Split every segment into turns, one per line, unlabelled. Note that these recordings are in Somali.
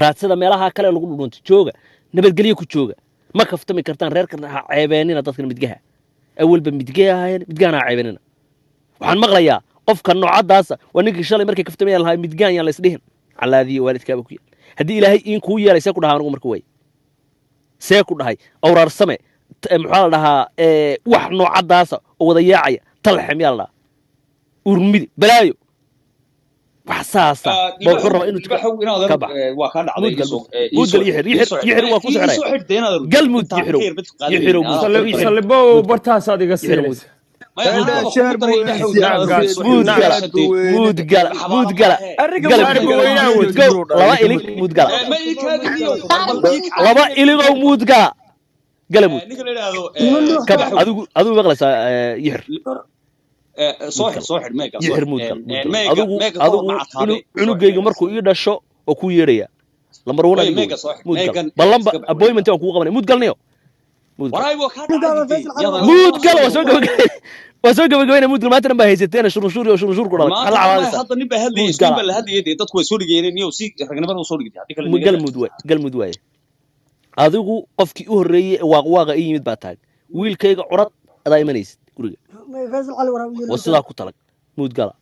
Raadsada meelaha kale lagu dhudhuunto, jooga, nabadgelyo ku jooga. Ma kaftami kartaan reerkan, ha ceebeenina dadkan midgaha. Awalba midgee ahaayeen, midgahana ha ceebeenina. Waxaan maqlayaa qofka noocadaasa waa ninkii shalay markay kaftamayaan lahaa, "Midgaan yaan la isdhihin." Calaadiyo waalidkaaba ku yaal. Haddii Ilaahay iin kuu yeelay, see ku dhahaa anigu? Marka way see ku dhahay awraarsame, maxaa la dhahaa, wax noocadaasa oo wada yaacaya, talxem yaa la dhahaa, urmidi balaayo, wax saasa ba wuxuu rabaa inuu ka bax.
Waa kaa dhacday.
Muudgal, muudgal, yixir, yixir, yixir, waa ku sixiraya. Galmud, yixirow, yixirow, muudgal, yixir.
Salibow, bartaasaad iga siinaysa.
Muudgala, muudgala, muudgala.
Galmud.
Go laba ilig muudgala, laba iligow muudgala, galamud ka bax. Adigu, adigu maqlaysaa, yixir?
Soo xir, soo xir meega.
Yixir, muudgal, muudgal. Adigu, adigu cunugayga markuu ii dhasho oo kuu yeedhaya lambar one. Adigu muudgal, ballanba appointment waan kugu qabanay. Muudgalniyo, muudgal, muudgal. Waa soo gabagabay, waa soo gabagabayna. Muudgal, maanta dhan baa haysateen shurunshuur iyo shurunshuur ku dhalay. Maxaa la cabaadaysaa?
Hadda nin baa hadlayay.
Muudgala.
Iskuul baa la hadlayay dee, dadku way soo dhigeen niyo, si ragnimada soo dhigtay haddii kale.
Galmud waay, galmud waaye. Adigu qofkii u horreeyey ee waaqwaaqa ii yimid baa tahay. Wiilkayga curad adaa imanaysid guriga, waa sidaa ku talag. Muudgala.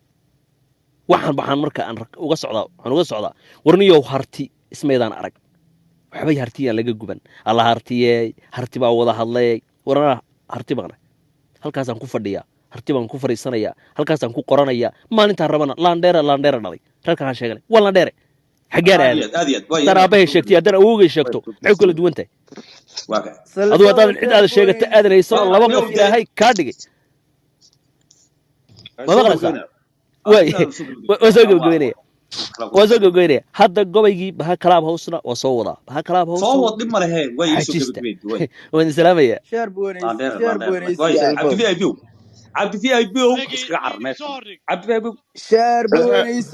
Waxaan baxaan marka aan uga socdaa, waxaan uga socdaa, warniyow, harti ismaydaan arag waxbay hartiyaan laga guban. Alla hartiyey, harti baa wada hadlay. Warana harti baana halkaasaan ku fadhiyaa, harti baan ku fadhiisanayaa, halkaasaan ku qoranayaa. Maalintaan rabana laandheere, laandheere dhalay reerkaan ha sheeganay, waa laandheere. Xaggaan aaday?
Aad iyo aad.
Haddaan aabbahay sheegtay, haddaan awowgay sheegto, maxay ku kala duwan tahay? Adigu haddaadan cid aada sheegata aadan haysan oo laba qof Ilaahay kaa dhigay, ma maqlaysaa? Waay, waa soo gabagabeynaya, waa soo gabagabeynaya. Hadda gobaygii baha kalaab hawsna waa soo wadaa, baha kalaab
Soo
house.
wad, dhib ma lehe, way soo
Xajista.
gabagabeyd way.
Waan idin salaamaya.
Sheer buwenaysi, sheer buwenaysi.
Cabdi v i b, cabdi v i b, iskaga car meesha, cabdi v i b.
Sheer buwenaysi.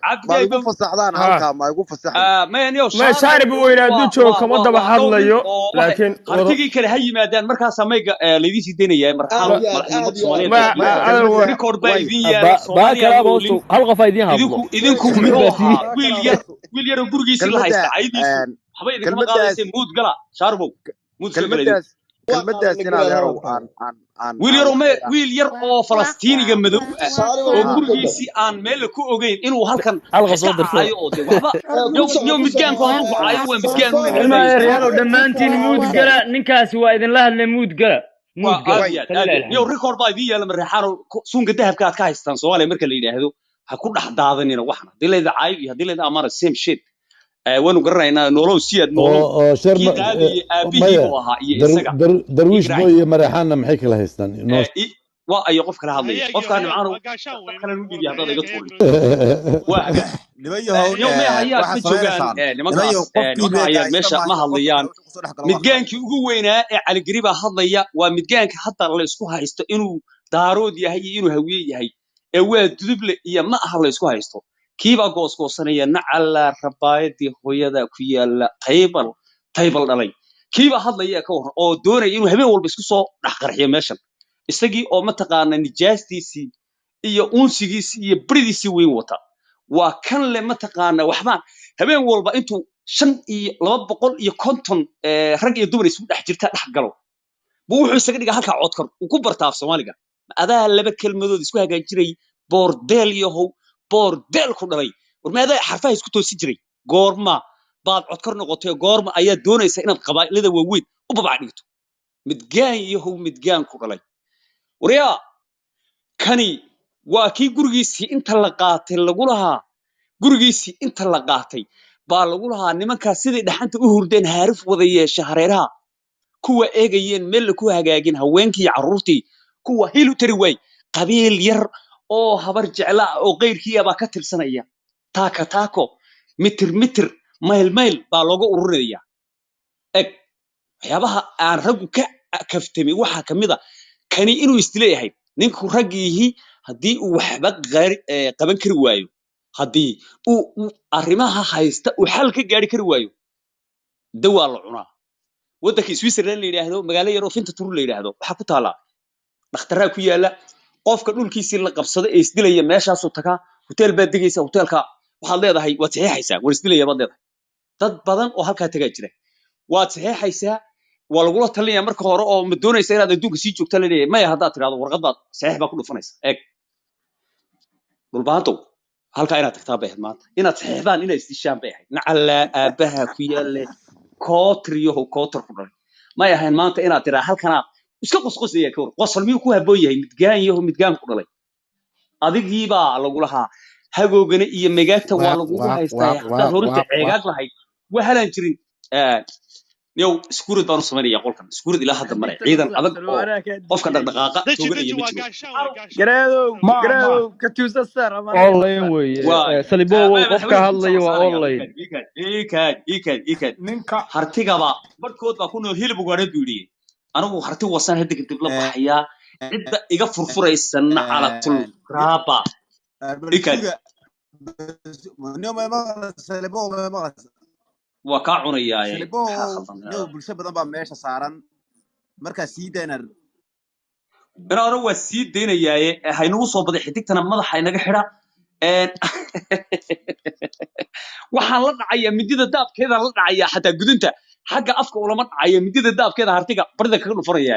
Cabdi
Ma
v i
igu
b.
fasaxdaan halkaa? Ma igu fasaxay?
Mayanyo.
Ma shaarib weyne hadduu joogo kama daba hadlayo, laakiin
Hartigii kale ha yimaadaan, markaasaa mayga laydiin sii daynaya marxaano.
Aad iyo aad,
Madaxnimada
aad iyo aad.
Soomaaliyeed
ma
record baa idin yaala.
Baha
Soomaaliya
kalaab house, hal qof ha idiin hadlo.
Idinku, idinku
Mid
muxuu
baa
ahaa
tii.
Wiil yar, wiil yaroo gurigiisii la haysta, caydiisu waxba idinkama qaadaysa. Muud gala, shaarbow, muud iska gala idinku.
Kelmaddaas, kelmaddaas inaad herow aan aan aan
Wiil
aan
yaroo me
wax
wiil yar oo Falastiiniga madow ah oo gurigiisii aan meel ku ogeyn inuu halkan
Hal qof
iska
soo dirsada.
caayo oo de waxba yow midgaanku hadduu ku caayo waa midgaan.
Ilma yaryaarow, dhammaantiin muud gala. Ninkaasi waa idinla hadlay, muud gala, muud
Waa
gala.
aad iyo aad, aad iyo aad. Yow, record baa idiin yaala mareexaano, suunka dahabka aad ka haystaan Soomaaliya marka la yidhaahdo. Ha ku dhex daadanina waxna, haddii layda caayo iyo haddii layda amaana, same shit. Waanu garanaynaa. Nolow siyaad, nolow.
Oo oo
Kii
sharma
qaadayay aabihii
maya
buu ahaa iyo isaga
Darwiish
Ibrahim.
Boy iyo Mareexaanna maxay kala haystaan noo?
Waa ayo qof kala hadlaya, qofkaa nimcaano dad kale nu dhiibiya haddaad iga tuurin. Waa hagaag.
Niman yahow,
Yow, may hayaad
waxaad
ma joogaan
samaynaysaa, niman
nimankaas
yahow, qofkii
nimanka
meega
hayaad
haysta
meesha ma
maayo, qofka
hadlayaan.
wuxuu kusoo dhex galo waa khalad.
Midgaankii ugu weynaa ee Caligari baa hadlaya. Waa midgaanka hadda la isku haysto inuu Daarood yahay iyo inuu Hawiye yahay, ee waa Duduble iyo ma aha la isku haysto. Kiibaa goosgoosanaya, nacala rabaayadii hooyada ku yaala, taybal taybal dhalay. Kiibaa hadlaya ka waran oo doonaya inuu habeen walba isku soo dhex qarxiyo meeshan, isagii oo mataqaana nijaastiisii iyo unsigiisii iyo beridiisii weyn wata. Waa kan le mataqaana waxbaan habeen walba intuu 252 rag iyo dumar isugu dhex jirta dhex galo buu wuxuu isaga dhigaa halkaa codkar uu ku bartaa af Soomaaliga. Adaa laba kelmadood isku hagaajinay, boordeel yahow, boordeel ku dhalay. War ma adaa xarfaha isku toosin jiray? Goorma baad codkar noqotay? Goorma ayaa doonaysa inaad qabaa'ilada waaweyn u babac dhigto? Midgaan yahow, midgaan ku dhalay. Waryaa, kani waa kii gurigiisii inta la qaatay lagu lahaa, gurigiisii inta la qaatay baa lagu lahaa nimankaas siday dhaxanta u hurdeen, haarif wada yeesha hareeraha kuwa eegayeen, meel la ku hagaagin, haweenkii iyo carruurtii kuwa hiil u tari waay. Qabiil yar oo Habar Jecla ah oo qayrkiiya baa ka tirsanaya, taaka taako, mitir mitir, mayl mayl baa looga ururinaya. Eg, waxyaabaha aan raggu ka kaftamay waxaa ka mid a kani inuu isdileeyahay. Ninku raggiihi haddii uu waxba qaban kari waayo, haddii uu arrimaha haysta uu xal ka gaari kari waayo, dawaa la cunaa. Waddanka Switzerland la yidhaahdo, magaalo yar oo Finta Tur la yidhaahdo waxaa ku taala dhakhtaraa ku yaala. Qofka dhulkiisii la qabsado ee isdilaya meeshaasuu tagaa, hotel baad degaysa, hotelka Waxaad leedahay waad saxiixaysaa, war isdilaya baad leedahay. Dad badan oo halkaa tagaa jira, waad saxiixaysaa, waa lagula talinaya marka hore oo ma doonaysa inaad adduunka sii joogta la leeyahay. Maya haddaad tidhahdo, warqad baad saxiix baa ku dhufanaysa. Eeg Dhulbaantow, halkaa inaad tagtaa bay ahayd maanta, inaad saxiixdaan, inaad isdishaan bay ahayd. Nacallaa aabbaha ku yaalle, kootriyahow, kootar ku dhalay. May ahayn maanta inaad tidhaa halkanaa iska qosqosaya. Ka war qosol miyuu ku habboon yahay? Midgaan yahow, midgaan ku dhalay, adigii baa lagu lahaa hagoogana iyo megaagta waa
Waaq
lagugu
waaq
haystaa.
waaq
Haddaad
waaq
horinta
waaq waaq.
ceegaag lahayd waa halaan jirin. Yow iskuurid baan u samaynaya qolkan, iskuurid ilaa hadda mare
Xiddigta
ciidan
maslax
adag
salo
oo
anaa kaa
qofka
dejiyey.
dhaqdhaqaaqa
Deji
tooganaya
deji
ma
waa
jiro.
gaashaan, waa gaashaan.
Garaadow
Ma ma
garaadow katuusa saar ama anaga na
Online
saar.
weeye.
Waa
Salibowow,
maya
qofka
madaxweyne
hadlaya
kuusoo
waa
saaraya.
online.
Iikaad iikaad iikaad iikaad.
Ninka
Hartigaba barhkood baa ku nool hilib ugaadheed buu yidhi. Anigu harti wasan hadda kadib la baxayaa, cidda iga furfuraysana calatul raaba. Iikaad
Balsuga niyo ma maqlaysaa Salibo? Ma maqlaysaa?
Waa kaa cunayaaye.
Salibo,
maxaa khaldan?
niyo bulsho badan baa meesha saaran markaa sii dayna.
Inaana waa sii daynayaaye, haynagu soo baday xidigtana madaxa inaga xidha. Waxaan la dhacayaa midida daabkeeda, la dhacayaa xataa gudunta xagga afka ulama dhacaya, midida daabkeeda hartiga barida kaga dhufanaya.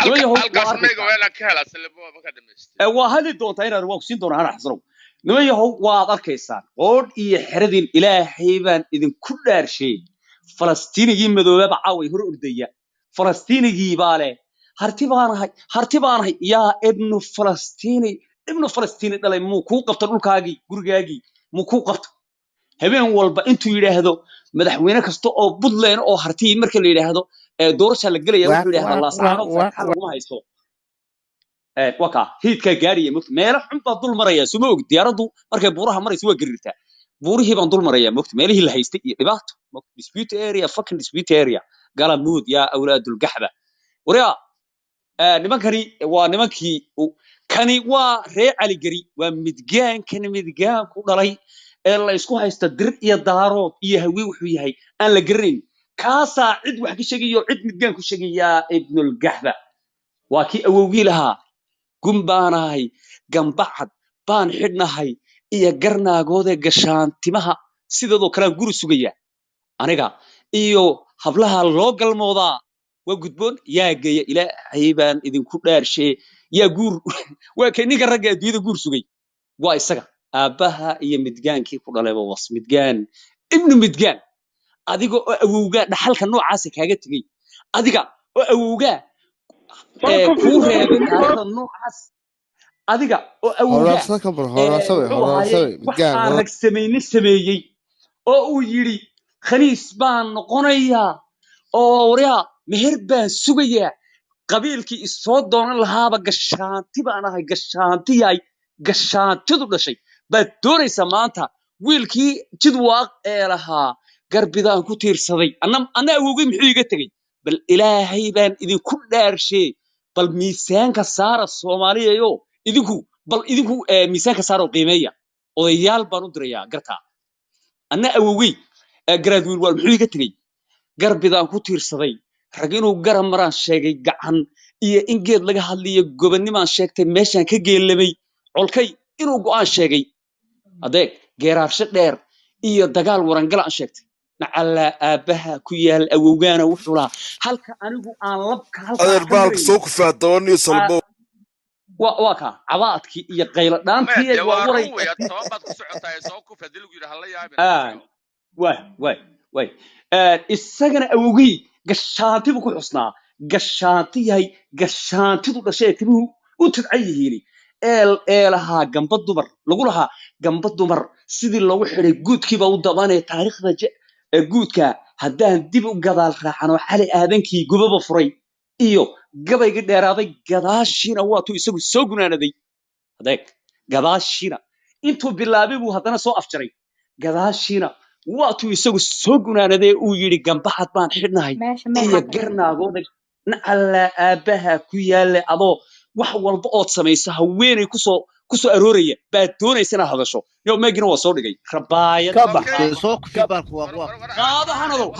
Niman yahow, waa
Halkaas mayga
arkaysaa.
waa inaan ka helaa Salibo markaa dhamaystay.
Waa hali doontaa inaad waa ku siin doonaa hana xasanow. Niman yahow, waad arkaysaan qoodh iyo xeradin. Ilaahay baan idinku dhaarshay, Falastiinigii madoobaaba caaway hor ordaya. Falastiinigii baa leh harti baanahay, harti baanahay. Yaa ibnu Falastiini, ibnu Falastiini dhalay, muu kuu qabto dhulkaagii, gurigaagii muu kuu qabto? Habeen walba intuu yidhaahdo madaxweyne kasta oo Puntland oo hartii marka la yidhaahdo doorasha la gelaya,
Waaq
wuxuu yidhahdaa
waaq waaq
Laasacaanood
waaq
faataxa laguma haysto. Waa kaa hiidkaa gaaraya mogta, meelo xun baa dul maraya, suma og diyaaraddu markay buuraha marayso waa gariirtaa. Buurihii baan dul maraya mogta, meelihii la haystay iyo dhibaato mogta, dispute area, fucking dispute area, galamuud yaa awlaadulgaxba. Waryaa nimankani waa nimankii kani waa reer Caligeri, waa midgaankan midgaan ku dhalay ee la isku haysta Dir iyo Daarood iyo Hawi wuxuu yahay aan la garanayn. Kaasaa cid wax ka sheegayo, cid midgaan ku sheegayaa ibnulgaxba. Waa kii awowgii lahaa gun baanahay, gambacad baan xidhnahay iyo garnaagoodee gashaantimaha sidoodoo kalean guri sugaya aniga iyo hablaha loo galmoodaa waa gudboon. Yaa geeya? Ilaahay baan idinku dhaarshe, yaa guur? Waa kay ninka ragga adduunyada guur sugay, waa isaga aabbaha iyo midgaankii ku dhalayba was midgaan ibnu midgaan. Adiga oo awowgaa dhaxalka noocaasa kaaga tegey, adiga oo awowgaa kuu reebay taariikhda noocaas, adiga oo awowgaa
Horaarsa ka bar, horaarsawe,
muxuu ahaaye
horaarsawe,
wax
midgaan,
aan
horaar.
rag samaynin sameeyey oo uu yidhi khaniis baan noqonayaa oo waryaa meher baan sugayaa, qabiilkii isoo doonan lahaaba gashaanti baan ahay, gashaanti yahay, gashaantidu dhashay baad doonaysaa maanta wiilkii jidwaaq ee lahaa garbidaan ku tiirsaday. Anna awowgay muxuu iga tegey? Bal Ilaahay baan idinku dhaarshe, bal miisaanka saara Soomaaliyayo, idinku bal idinku miisaanka saara oo qiimeeya. Odayaal baan u dirayaa gartaa. Anna awowgey garaad wiil waal muxuu iga tegey? Garbidaan ku tiirsaday, rag inuu garab maraan sheegay, gacan iyo in geed laga hadliyo gobonnimaan sheegtay, meeshaan ka geelamay colkay inuu go'aan sheegay, adeeg geeraarsho dheer iyo dagaal warangal aan sheegtay. Nacallaa aabbaha ku yaal, awowgaana wuxuu lahaa halka anigu aan labka halkaa
Adeer
ka
baalka
marayo.
Soo kufaa toban iyo Salbo.
Waa kaa cabaadkii iyo qaylo
Maya
dhaantii
dee
waa
waa
waray.
run wey, aad 10 baad ku socotaa ee soo kuf haddii lagu yidhi hala yaabin
Ah,
adiga.
Waay waay waay. Isagana awowgii gashaanti buu ku xusnaa, gashaanti yahay, gashaantidu dhashay ee timuhu u tidcan yihiin eel eelahaa gamba dumar lagu lahaa, gamba dumar sidii loogu xidhay guudkiiba u dabanee taariikhda ee guudka haddaan dib u gadaal raacano Xali Aadankii gubaba furay iyo gabaygii dheeraaday gadaashiina waatuu isagu soo gunaanaday. Adeeg gadaashiina intuu bilaabay buu haddana soo afjaray, gadaashiina waatuu isagu soo gunaanaday uu yidhi gambaxad baan xidhnahay
meesha
iyo
meeqa ka
garnaagooda. Nacallaa aabbaha ku yaalle, adoo wax walba ood samayso haweeney kusoo kusoo arooraya baad doonaysa inaad hadasho. Yo meegina waa soo dhigay rabaayad.
Ka bax.
Okay.
Soo kufi
Ka
baalka waaq
War
waaq.
war war
Qaado
ana
hanadow.